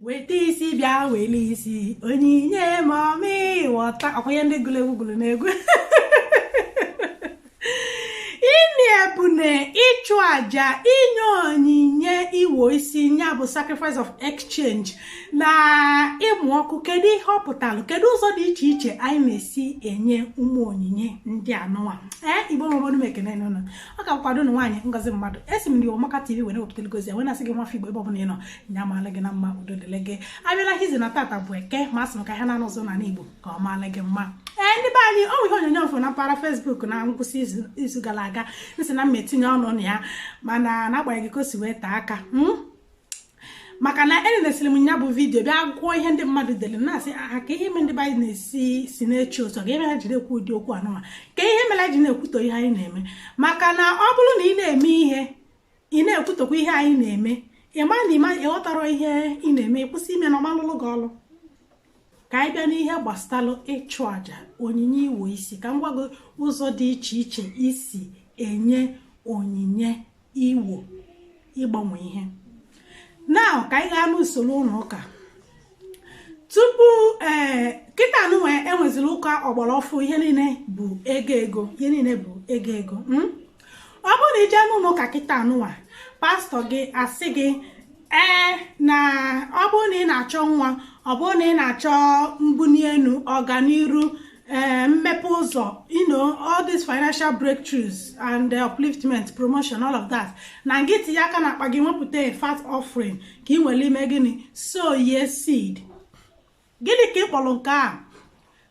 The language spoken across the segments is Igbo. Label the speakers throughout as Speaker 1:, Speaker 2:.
Speaker 1: Weta isi, bịa wele isi onyinye mami wọta. Ọkwa ihe ndị gụrụ egwu gụrụ n'egwu. Ịnị ebune, ịchụ àjà, inye onyinye, iwo isi, ya bụ sacrifice of exchange na ịmụ ọkụ. Kedu ihe ọ pụtalụ? Kedu ụzọ dị iche iche anyị na-esi enye ụmụ onyinye ndị anụnwa? Ee, Igbo mọbọdụ m, ekene n'ụlọ. Ọ ka kwado ụnụ nwaanyị Ngozi Mmadụ. Esi m ndị Ọmaka TV were wepụtara gozi ya, wee na-asị gị, nwafọ Igbo, ebe ọbụla ị nọ, nya amaala gị na mma, udo dịle gị. Abịala hizi na tata bụ Eke, ma asị m ka ihe na-anụ ụzọ n'ala Igbo ka ọ maala gị mma. Ee, ndị be anyị, ọ bụ ihe onyonyo mfụ na mpaghara Facebook na ngwụsị izu gara aga, nsị na mma etinye ọnụ na ya, mana n'agbanyeghị ka o si wee taa aka, maka na enenesịrị m ya bụ video, bịa gụọ ihe ndị mmadụ dere, na-asị aha ka ihe mere ndị be anyị na-esi si na-eche ụzọ ka ihe ha jiri ekwu ụdị okwu anụnwa, ka ihe mere anyị ji na-ekwutọ ihe anyị na-eme. Maka na ọ bụrụ na ị na-eme ihe, ị na-ekwutọkwa ihe anyị na-eme, ịma na ịma ịghọtara ihe ị na-eme, ịkwụsị ime na ọmalụlụ gị ọlụ. Ka anyị bịa n'ihe gbasatalụ ịchụ àjà, onyinye iwo isi, ka m gwa gị ụzọ dị iche iche isi enye onyinye iwo, ịgbanwe ihe. Na ka anyị gaa n'usoro ụlọ ụka tupu ee kịta nụnwa enweziri ụka ọgbara ọfụ, ihe niile bụ ego ego, ihe niile bụ ego ego. Ọ bụrụ na ije n'ụlọ ụka kịta nụnwa, pastọ gị asị gị, ee, na ọ bụrụ na ị na-achọ nwa, ọ bụrụ na ị na-achọ mbuli elu, ọganiru, ee, mmepe ụzọ, all these financial breakthroughs and upliftment, promotion, all of that, na gị tinye aka n'akpa gị, wepụta a fat offering ka ị nwere ime gịnị? Sow ye seed. Gịnị ka ị kpọrọ nke a?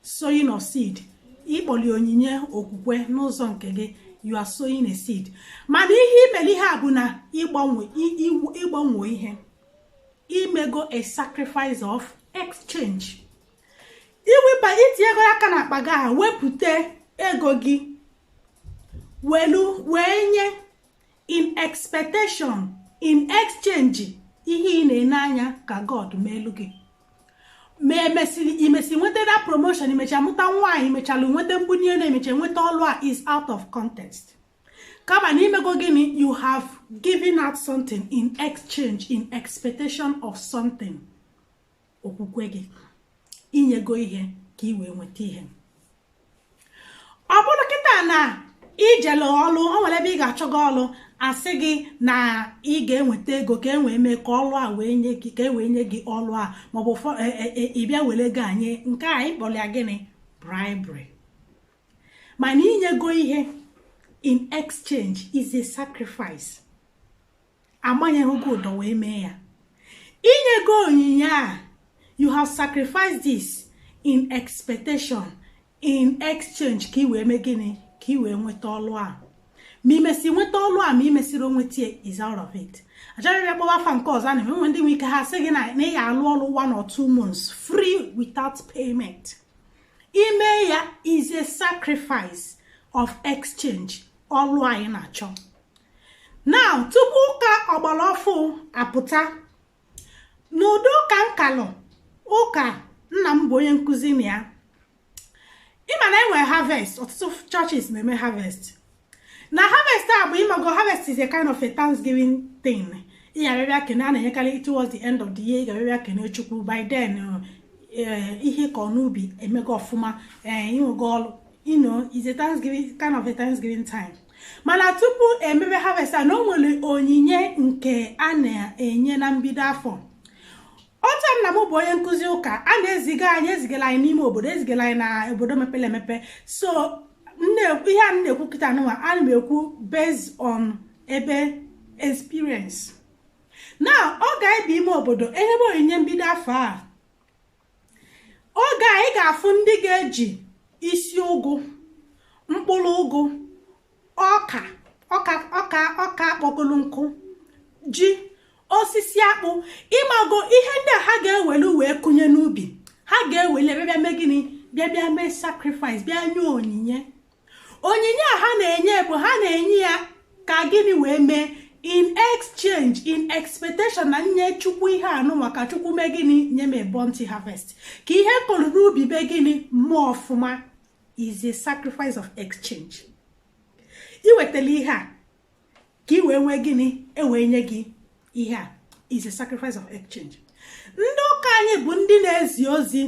Speaker 1: Sowing of seed. Ịkpọli onyinye okwukwe n'ụzọ nke gị. You are sowing a seed. Mana ihe imere ihe a bụ na ịgbanwe, ịgbanwe ihe, imego a sacrifice of exchange. Iwepụ, itinye ego aka n'akpa gị a, wepụta ego gị, welu wee nye in expectation, in exchange, ihe ị na-ene anya ka God meelu gị. Ma emesịrị, imesi nweta that promotion, imecha mụta nwaanyị, imechala nweta mbunye elu, emecha nweta ọlụ a, is out of context. Kama na imego gịnị? You have given out something in exchange, in expectation of something. Okwukwe gị, inyego ihe ka ị wee nweta ihe. Ọ bụrụ kịta na ijele ọlụ, o nwere ebe ị ga-achọga ọlụ, asị gị na ị ga-enweta ego ka e wee mee ka ọlụ a wee nye gị, ka e wee nye gị ọlụ a, maọbụ ị bịa were ego anyị. Nke a ịkpọrọ ya gịnị? Bribery. Mana inyego ihe in exchange is a sacrifice. Amanyeghị gị ụdọ wee mee ya. Inyego onyinye a, you have sacrificed this in expectation, in exchange, ka ị wee mee gịnị? Ka ị wee nweta ọlụ a. Ma imesi nweta ọlụ a, ma imesiri onweta, is out of it. Achọghị ịbịa kpọwa afa nke ọzọ. A na-eme nwe ndị nwe ike ha sị gị na ị ga-alụ ọlụ 1 or 2 months free without payment. Ime ya is a sacrifice of exchange. Ọlụ anyị na-achọ now, tupu ụka ọgbara ọfụ apụta n'ụdị ụka nkalụ, ụka nna m bụ onye nkụzi na ya, ịma na enwere harvest. Ọtụtụ churches na-eme harvest. Na harvest a bụ, ịmago, harvest is a kind of a thanksgiving thing. Ị ga-abịa kene, a na-enyekarị towards the end of the year. Ị ga-abịa kene Chukwu. By then ihe kọ n'ubi emego ọfụma, inwego ọlụ, is a thanksgiving, kind of a thanksgiving time. Mana tupu emebe harvest a, na o nwere onyinye nke a na-enye na mbido afọ. Otu nna m bụ onye nkụzi ụka, a na-eziga anyị, ezigara anyị n'ime obodo, ezigara anyị na obodo mepere emepe. So ihe a na-ekwu kịta nụnwa, ana m ekwu based on ebe experience. Na ọ ga-ebi ime obodo, enyebe onyinye mbido afọ a, oge a ị ga-afụ ndị ga-eji isi ụgụ, mkpụrụ ụgụ, ọka, ọka, ọka, ọka akpọgolu nkụ, ji, osisi akpụ, ịmago ihe ndị a ha ga-ewelu wee kụnye n'ubi. Ha ga-eweli bịa, bịa mee gịnị? Bịa, bịa mee sacrifice, bịa nye onyinye. Onyinye a ha na-enye bụ, ha na-enye ya ka gịnị wee mee? In exchange, in expectation na nye Chukwu ihe anụ, maka Chukwu mee gịnị? Nye m a bounty harvest, ka ihe kọrọ n'ubi be gịnị? Mmụọ ọfụma. Is a sacrifice of exchange. Iwetala ihe a ka ị wee nwee gịnị? E wee nye gị ihe a. Is a sacrifice of exchange. Ndị Ụka anyị bụ ndị na-ezi ozi.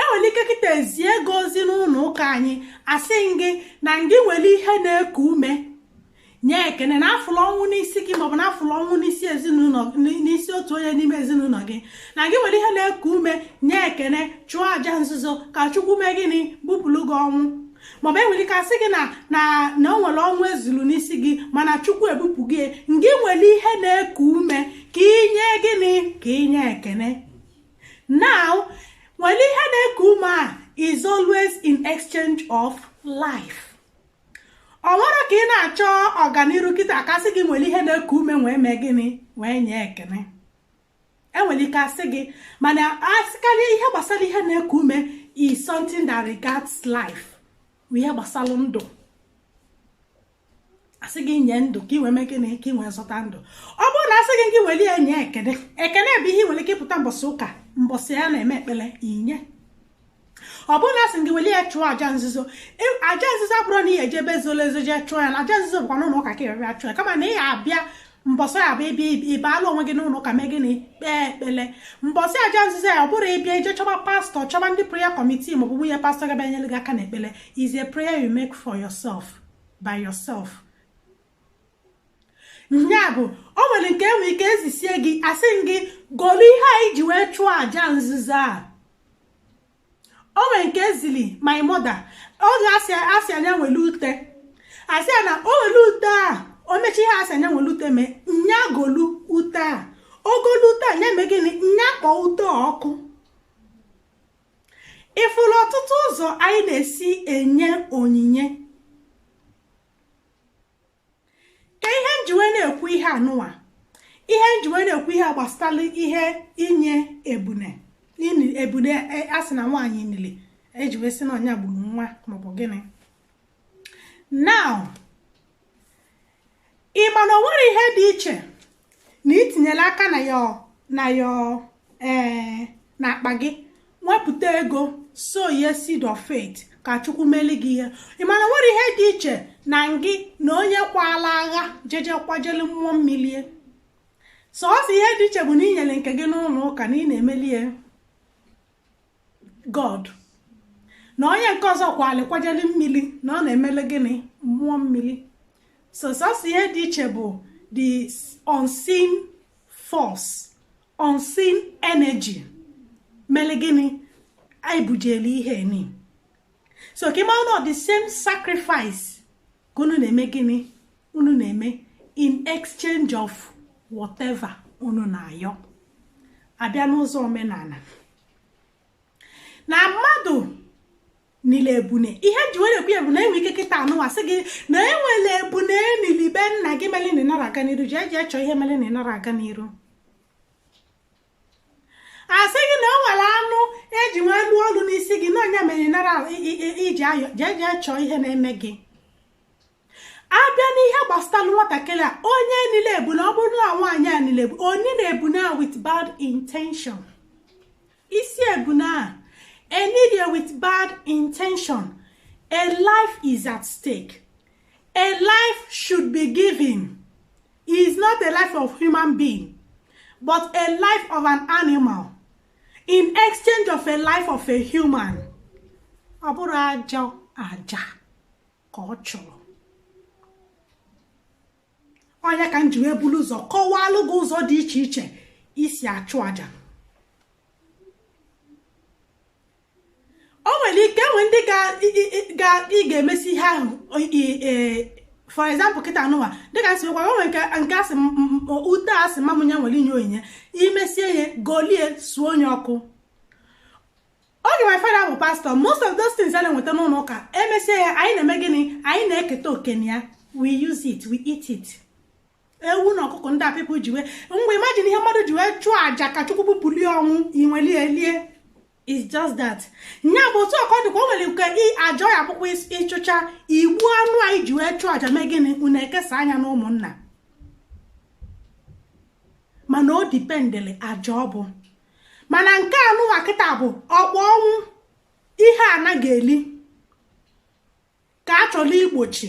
Speaker 1: Enwere ike kịta ezie gị ozi n'ụlọ ụka anyị, asị gị na ngị nwere ihe na-eku ume, nye ekene na afụlụ ọnwụ n'isi gị, maọbụ na afụlụ ọnwụ n'isi ezinụlọ, n'isi otu onye n'ime ezinụlọ gị, na gị nwere ihe na-eku ume, nye ekene, chụọ aja nzuzo ka Chukwu mee gịnị? Bupụrụ gị ọnwụ. Maọbụ enwere ike asị gị na o nwere ọnwụ ezuru n'isi gị, mana Chukwu ebupụ gị. Ngị nwere ihe na-eku ume, ka inye gịnị? Ka inye ekene. Now, nwere ihe na-eku ume a is always in exchange of life. Ọ nwere ka ị na-achọ ọganiru kịta, akasị gị nwere ihe na-eku ume, wee mee gịnị? Wee nye ekene. Enwere ike asị gị, mana asịkarị ihe gbasara ihe na-eku ume is something that regards life, ihe gbasara ndụ. Asị gị nye ndụ ka ị wee mee gịnị? Ka ị wee zọta ndụ. Ọ bụrụ na asị gị gị were ya nye ekene, ekene bụ ihe ị nwere ike ịpụta mbọsị ụka, mbọsị ya na-eme ekpere, inye. Ọ bụrụ na asị gị were ya chụọ aja nzuzo, aja nzuzo abụrụ na ị eje ebe zoro ezo jee chụọ ya, na aja nzuzo bụkwa n'ụlọ ụka ka ị bịa chụọ ya, kama na ị ya abịa mbọsị ya bụ ịbịa ịbaala onwe gị n'ụlọ ụka, mee gịnị? Kpee ekpele. Mbọsị aja nzuzo ya, ọ bụrụ ịbịa ije chọba pastọ, chọba ndị prayer committee maọbụ nwunye pastọ ga-abịa nyere gị aka n'ekpele. Is a prayer you make for yourself, by yourself. Nya bụ o nwere nke enwe ike ezisie gị, asị gị golu ihe a iji wee chụọ aja nzuzo a. O nwere nke ezili my mother oge asị anya nwere ute, asị ya na o were ute a, o mechi ihe asị anya nwere ute, mee nya golu ute a, ogolu ute a, nya mee gịnị? Nya kpọọ ute a ọkụ. Ịfụrụ ọtụtụ ụzọ anyị na-esi enye onyinye. Ka ihe njiwe na-ekwu ihe anụnwa, ihe njiwe na-ekwu ihe a gbasara ihe inye ebune, ebune a sị na nwaanyị nile ejiwe sị na ọnya gburu nwa maọbụ gịnị. Now, ị ma na o nwere ihe dị iche na itinyere aka na yo na akpa gị wepụta ego, sow ye seed of faith ka Chukwu meli gị ihe. Ị ma na o nwere ihe dị iche na ngị na onye kwala agha jeje kwajelu mmụọ mmilie. Sọọsọ ihe dị iche bụ na inyere nke gị n'ụlọ ụka na ị na-emelie God, na onye nke ọzọ kwali kwajelu mmiri na ọ na-emele gịnị? Mmụọ mmiri. So sọsọ ihe dị iche bụ the unseen force, unseen energy mere gịnị? Anyị bujelu ihe ni. So ka ị mara na the same sacrifice ka unu na-eme gịnị? Unu na-eme in exchange of whatever unu na-ayọ. Abịa n'ụzọ omenala na mmadụ niile, ebune ihe ji were ekwu ya bụ na enwe ike kịta anụwa sị gị na enwere ebune nili be nna gị mere na ịnara aga n'iru, jee jee chọọ ihe mere na ịnara aga n'iru. Asị gị na o nwere anụ eji nwee lụọ ọlụ n'isi gị na ọnya mere ịnara iji ayọ, jee jee chọọ ihe na-eme gị. Abịa n'ihe gbasara nwatakịrị a, onye niile ebune, ọ bụrụ na nwaanyị a niile ebu onye na-ebune a with bad intention, isi ebune a enilie with bad intention, a life is at stake. A life should be given. Is not a life of human being, but a life of an animal in exchange of a life of a human. Ọ bụrụ ajọ aja ka ọ chọrọ ọnya ka m ji wee buru ụzọ kọwalụ gị ụzọ dị iche iche isi achụ aja. O nwere ike enwe ndị ị ga-emesi ihe ahụ. For example, kịta anụwa dịka nsi gwa, o nwere nke asị ute asị mamụnya nwere inye onyinye, imesie ya, golie, suo onye ọkụ. Oge my father bụ pastor, most of those things a na-enweta n'ụlọ ụka, emesie ya, anyị na-eme gịnị? Anyị na-eketa oke na ya. We use it, we eat it. Ewu na ọkụkọ ndị a people ji wee mgbe, imagine ihe mmadụ ji wee chụọ àjà ka Chukwu bupụlie ọnwụ, inwelie lie. It's just that nya bụ otu ọkọ dịkwa. O nwere nke ajọ ya akwụkwọ ịchụcha igbu anụ anyị ji wee chụọ àjà, mee gịnị? Unu ekesa anya na ụmụnna. Mana o dependịlị aja ọ bụ. Mana nke anụnwa kịta bụ ọkwa ọnwụ ihe anaghị eli ka a chọrọ igbochi.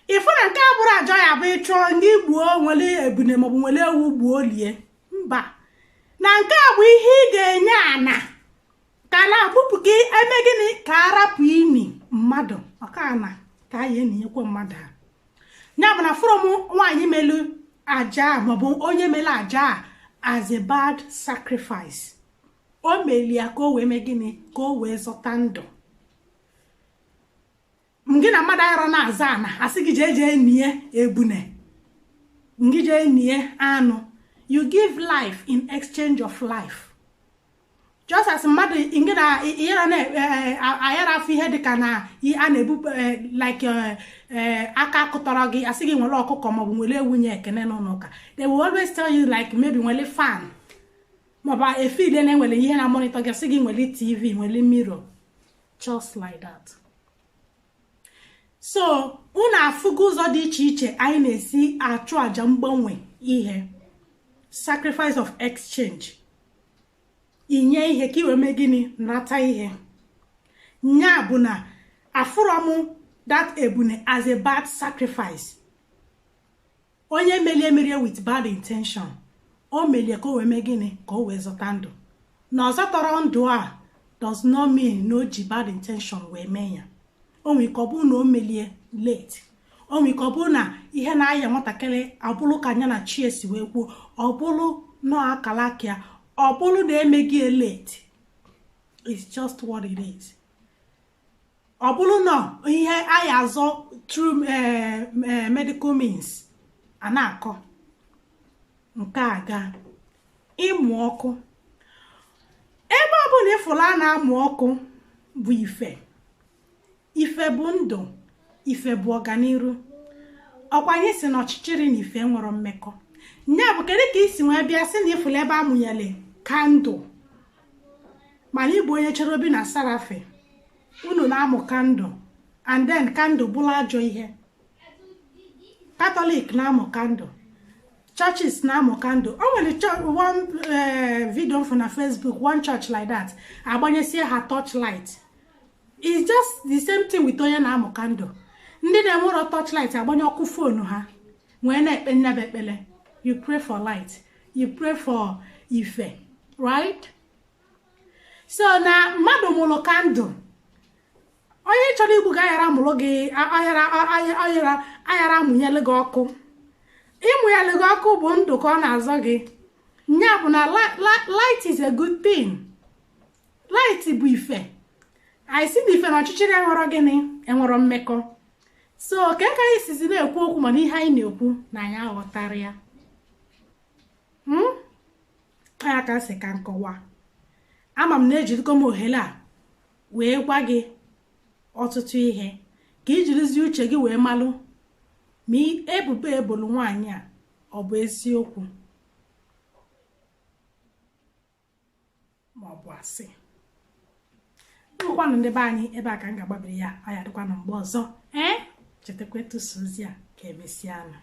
Speaker 1: Ịfụ na nke a bụrụ ajọ ya bụ ịchụọ ndị gbuo nwere ebune maọbụ nwere ewu gbuo lie. Mba, na nke a bụ ihe ị ga Mmadụ ọka na ka a ya eninyekwa mmadụ a. Ya bụ na from nwaanyị melu aja a, maọbụ onye melu aja a, as a bad sacrifice, o meli ya ka o wee mee gịnị? Ka o wee zọta ndụ. Gị na mmadụ ayọrọ na-aza ana, asị gị jee jee nie ebune, ngị jee nie anụ. You give life in exchange of life. Just as mmadụ ngị na ịyara na-ayara afọ ihe dịka na a na-ebu like aka akụtọrọ gị, asị gị nwere ọkụkọ maọbụ nwere ewu nye ekene n'ụlọ ụka. They will always tell you, like, maybe nwere fan, maọbụ efile na enwere ihe na monitor gị, asị gị nwere TV, nwere mirror, just like that. So unu afụgo ụzọ dị iche iche anyị na-esi achụ àjà mgbanwe ihe, sacrifice of exchange. Inye ihe ka i wee mee gịnị? Nata ihe. Nya bụ na afụrọ m that ebune as a bad sacrifice. Onye melie merie with bad intention, o melie ka o wee mee gịnị? Ka o wee zọta ndụ. Na ọ zọtọrọ ndụ a does not mean na o ji bad intention wee mee ya. O nwere ike ọ bụrụ na o melie late, o nwere ike ọ bụrụ na ihe na-aya nwatakịrị abụrụ ka anya na chi esi wee kwuo, ọ bụrụ nọ akara aka ya, ọ bụrụ na emeghị late. It's just what it is. Ọ bụrụ na ihe anyị azọ through medical means a na-akọ nke a ga ịmụ ọkụ. Ebe ọ bụla ịfụrụ a na-amụ ọkụ bụ ife. Ife bụ ndụ, ife bụ ọganiru. Ọkwa anyị si na ọchịchịrị na ife nwere mmekọ. Nya bụ, kedu ka isi wee bịa sị na ịfụrụ ebe amụnyere candle, mana ịbụ onye cherobi na sarafi unu na-amụ candle, and then candle bụrụ ajọ ihe? Catholic na-amụ candle, churches na-amụ candle. O nwere one video m na Facebook, one church like that, agbanyesie ha torchlight. It's just the same thing with onye na-amụ candle. Ndị na-enwerọ torchlight agbanye ọkụ phone ha wee na-ekpe nnebe ekpele. You pray for light, you pray for ife, right? So na mmadụ mụrụ candle, onye chọrọ igbu gị aghara mụrụ gị aghara aghara aghara amụnyere gị ọkụ. Ịmụnyere gị ọkụ bụ ndụ ka ọ na-azọ gị. Nya bụ na light is a good thing. Light bụ ife. Anyị si na ife na ọchịchịrị enwero gịnị? Enwero mmekọ. So ka ka anyị sizi na-ekwu okwu, mana ihe anyị na-ekwu na anyị aghọtara ya ya ka sị ka nkọwa. Ama m na ejirigo m ohere a wee gwa gị ọtụtụ ihe ka i jirizie uche gị wee malụ ma ebubo ebolu nwaanyị a ọ bụ eziokwu ma ọ bụ asị. Ngwanụ, ndị be anyị, ebe a ka m ga-agbabiri ya. Ọ ya dịkwanụ mgbe ọzọ. Ee, chetakwa tụsa ozi a. Ka emesịa nụ.